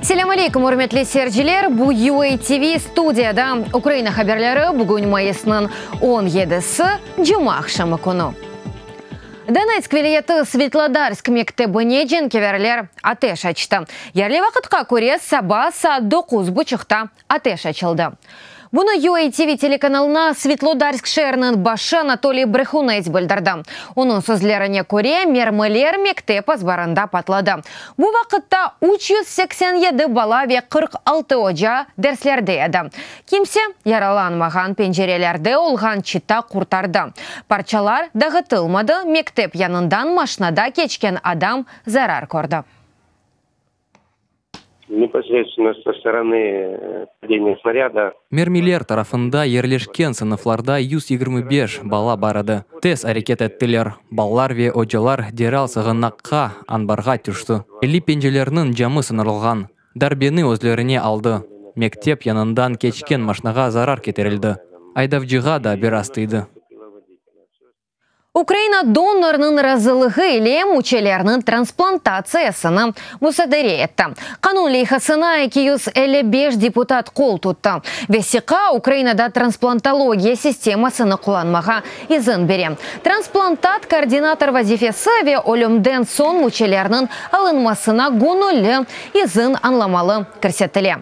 Selâm aleyküm, ürmetli seyirciler! Bu UA TV studiyada Ukraina haberleri, bugün mayısnıñ 17-si, cuma aqşamı künü. Donetsk vilâyeti Svitlodarsk mektebine cenkeverler ateş açtı. Yerli vaqıtqa köre, saba saat doquz buçuqta ateş açıldı. Bunı UA TV telekanalına Svitlodarsk şeeriniñ başı Anatoliy Brehunets bildirdi. Onıñ sözlerine köre, mermiler mektep azbarında patladı. Bu vaqıtta 387 bala ve 46 oca derslerde edi. Kimse yaralanmağan, pencerelerde olğan çıta qurtardı. Parçalar dağıtılmadı, mektep yanından maşnada keçken adam zarar kördi. Neposredstvenno со stороны падения snarâda. Mermiler tarafında yerleşken sınıflarda 125 bala bar edi. Tez areket ettiler, balalar ve ocalar deral sığınaqqa, anbarğa tüşti. 50 pencelerniñ camı sınırılğan. Darbeni özlerine aldı. Mektep yanından keçken maşnağa zarar ketirildi, aydavcığa da biraz tiydi. Ukraina donornıñ razılığı ile müçelerniñ transplantatsiyasını musadere etti. Qanun leyhasına 255 deputat qol tuttı. Vesiqa Ukrainada transplantologiya sistemasını qullanmağa izin bere. Transplantat koordinator vazifesi ve ölümden soñ müçelerniñ alınmasına göñülli izin añlamalı kirsetile.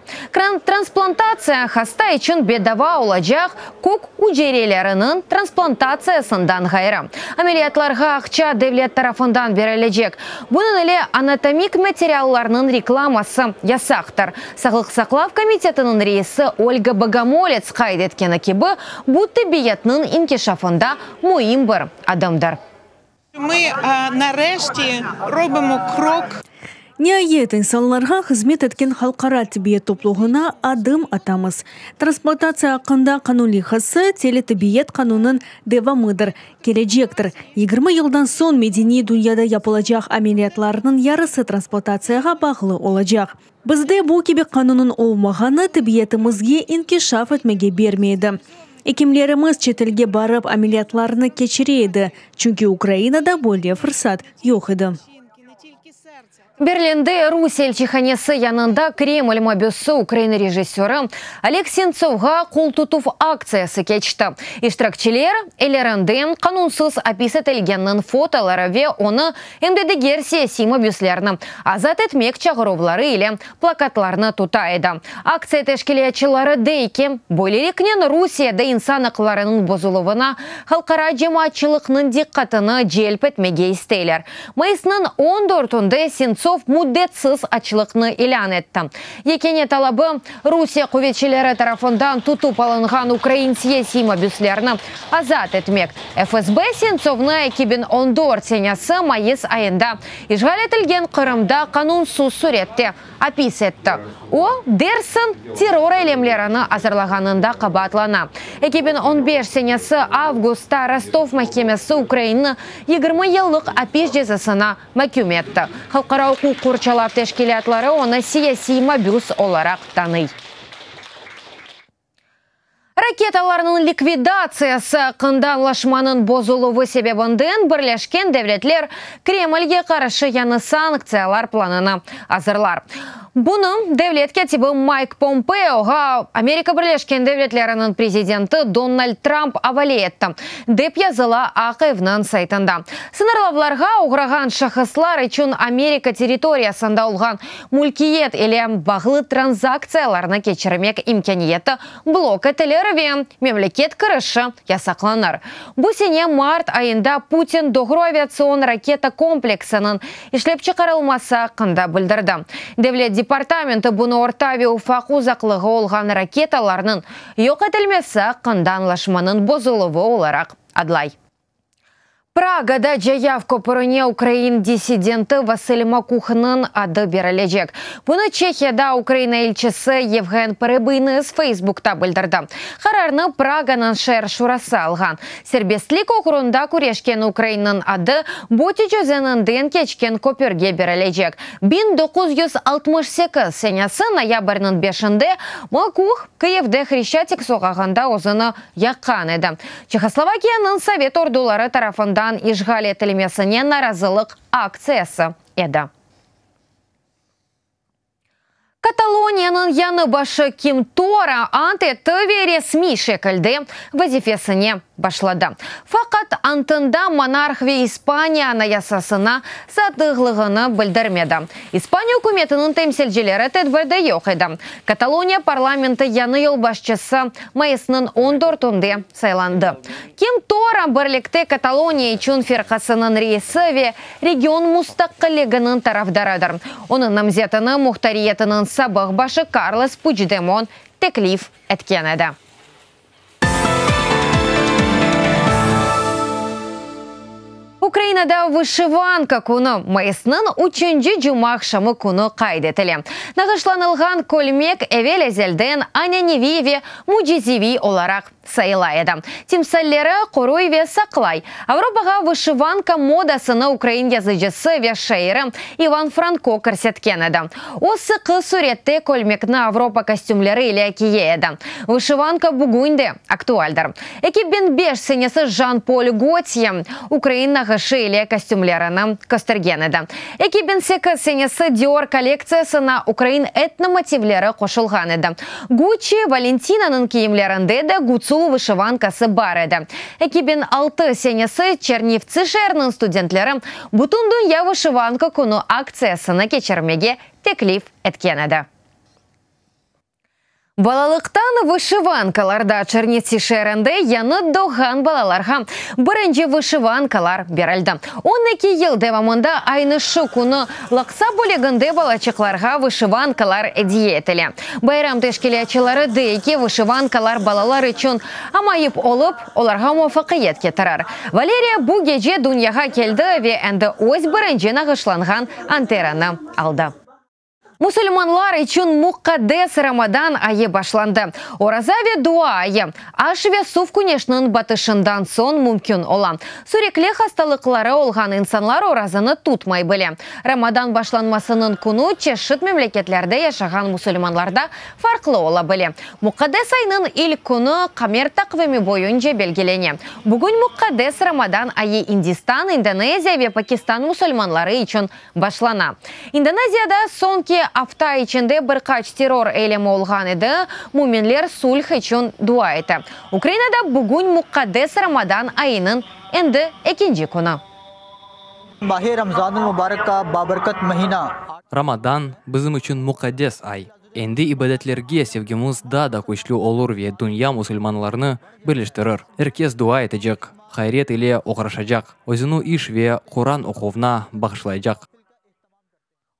Transplantatsiya hasta içün bedava olacaq, Kök ücreleriniñ transplantatsiyasından ğayrı, ameliyatlarğa aqça devlet tarafından berilecek. Bunıñ ile anatomik materiallarnıñ reklaması yasaqtır. Sağlıq saqlav komitetiniñ reisi Olga Bogomolets qayd etkeni kibi, bu tibbiyetniñ inkişafında müim bir adımdır. Niayet, insanlarğa hızmet etken halqara tibbiyet topluluğına adım atamız. Transplantatsiya aqqında qanun leyhası, teletibbiyet qanunıñ devamıdır, kelecektir. 20 yıldan soñ medeniy dünyada yapılacaq ameliyatlarnıñ yarısı transplantatsiyağa bağlı olacaq. Bizde bu kibi qanunıñ olmağanı tibbiyetimizge inkişaf etmege bermey edi. Ekimlerimiz çetelge barıp ameliyatlarnı keçire edi, çünki Ukrainada böyle fırsat yoq edi. Berlinde Rusiye elçihanesi yanında Kreml mabüsi ukrain rejissörı Oleg Sentsovğa qoltutuv aktsiyası keçti. İştirakçiler ellerinde qanunsız apis etilgenniñ fotoları ve onı em de diger siyasiy mabüslerni azat etmek çağıruvları ile plakatlarnı tuta edi. Aktsiya teşkilâtçıları dey ki, böyleliknen Rusiyede insan aqlarınıñ bozuluvına halqara cemaatçılıqnıñ diqqatını celp etmege isteyler. Mayısnıñ on dörtünde Sentsov müddetsiz açlıqnı ilân etti. Yekâne talabı, Rusiye quvetçileri tarafından tutıp alınğan ukrain siyasiy mabüslerni azat etmek. FSB Sentsovnı 2014 senesi mayıs ayında işğal etilgen Qırımda qanunsız sürette apis etti. O, dersiñ, terror eylemlerini azırlağanında qabaatlana. 2015 senesi avgustta Rostov mahkemesi ukrainni 20 yıllıq apis cezasına maküm etti. Halqara uquq qorçalav teşkilâtları onı siyasiy mabüs olaraq tanıy. Raketalarnıñ likvidatsiyası aqqında añlaşmanıñ bozuluvı sebebinden Birleşken Devletler Kremlge qarşı yañı sanktsiyalar planını azırlar. Bunı devlet kâtibi Mayk Pompeoğa Amerika Birleşken Devletleriniñ prezidenti Donald Tramp avale etti, dep yazıla Aq Evniñ saytında. Sıñırlavlarğa oğrağan şahıslar içün Amerika territoriyasında olğan mülkiyet ile bağlı tranzaktsiyalarnı keçirmek imkâniyeti blok etilir ve memleket kirişi yasaqlanır. Bu sene mart ayında Putin doğru aviatsion raketa kompleksiniñ işlep çıqarılması aqqında bildirdi. Devlet departamenti bunı orta ve ufaq uzaqlığı olğan raketalarnıñ yoq etilmesi aqqında añlaşmanıñ bozuluvı olaraq adlay. Pragada cayav köpürine ukrain dissidenti Vasıl Makuhnıñ adı berilecek. Bunı Çehiyada Ukraina elçisi Yevğen Perebıynis Feysbukta bildirdi. Qararnı Praganıñ şeer şurası alğan. Serbestlik oğrunda küreşken ukrainniñ adı Botiç özeninden keçken köpürge berilecek. 1968 senesi noyabrniñ beşinde Makuh Kıyivde Hreşçatik soqağında özüni yaqqan edi. Çehoslovakiyanıñ sovet orduları tarafından işğal etilmesine narazılıq aktsiyası edi. Kataloniyanıñ yañı başı Kim Tora ant etti ve resmiy şekilde vazifesine başladı. Faqat antında monarh ve İspaniya Anayasasına sadıqlığını bildirmedi. İspaniya ükümetiniñ temsilcileri tedbirde yoq edi. Kataloniya parlamenti yañı yolbaşçısı mayısnıñ on dörtünde saylandı. Kim Tora Birlikte Kataloniya içün firqasınıñ reisi ve region mustaqilliginiñ tarafdarıdır. Onıñ namzetini muhtariyetiniñ sabıq başı Karles Puçdemon teklif etken edi. Ukrainada Vışivanka künü mayısnıñ üçünci cumaaqşamı künü qayd etile. Nağışlanılğan kölmek evel-ezelden ananeviy ve mücizeviy olaraq sayıla edi. Timsalleri qoruy ve saqlay. Avropağa vışivanka modasını ukrain yazıcısı ve şairi İvan Franko kirsetken edi. O, sıqı sürette kölmekni avropa kostümleri ile kiye edi. Vışivanka bugün de aktualdir. 2005 senesi Jan-Pol Gotye ukrain nağışı ile kostümlerini köstergen edi. 2008 senesi Dior kollektsiyasına ukrain etnomotivleri qoşulğan edi. Gucci Valentinanıñ kiyimlerinde de gutsul vışivankası bar edi. 2006 senesi Çernivtsi şeeriniñ studentleri Bütündünya vışivanka künü aktsiyasını keçirmege teklif etken edi. Balalıqtan vışivankalarda Çernivtsi şeerinde yañı doğğan balalarğa birinci vışivankalar berildi. 12 yıl devamında aynı şu künü Laqsa bölüginde balaçıqlarğa vışivankalar ediye etile. Bayram teşkilâtçıları dey ki, vışivankalar balalar içün amayıp olıp, olarğa muvafaqiyet ketirir. Valeriya bu gece dünyağa keldi ve endi öz birinci nağışlanğan anterini aldı. Musulmanlar içün muqaddes Ramadan ayı başlandı. Oraza ve dua ayı. Aş ve suv küneşniñ batışından soñ mümkün ola. Sürekli hastalıqları olğan insanlar orazanı tutmay bile. Ramadan başlanmasınıñ künü çeşit memleketlerde yaşağan musulmanlarda farqlı ola bile. Muqaddes aynıñ ilk künü qamer taqvimi boyunca belgilene. Bugün muqaddes Ramadan ayı İndistan, İndoneziya ve Pakistan musulmanları içün başlana. İndoneziyada soñki afta içinde bir qaç terror eylemi olğan edi, müminler sulh içün dua ete. Ukrainada bugün muqaddes Ramadan ayınıñ endi ekinci künü. Mahe Ramzanul Mubarek ka baberkat mahina. Ramadan, bizim içün muqaddes ay. Endi ibadetlerge sevgimiz daa da küçlü olur ve dünya musulmanlarını birleştirir. Er kes dua etecek, hayret ile oğraşacaq, özüni iş ve Quran oquvına bağışlaycaq.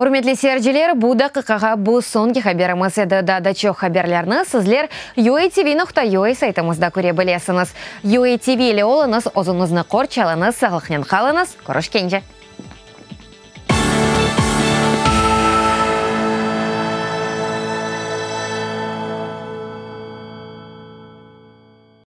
Ürmetli seyirciler, bu daqiqağa bu soñki haberimiz edi. Daa da çoq haberlerni sizler UATV noqta UA saytımızda köre bilesiñiz. UATV ile oluñız, özüñizni qorçalıñız, sağlıqnen qalıñız, körüşkence!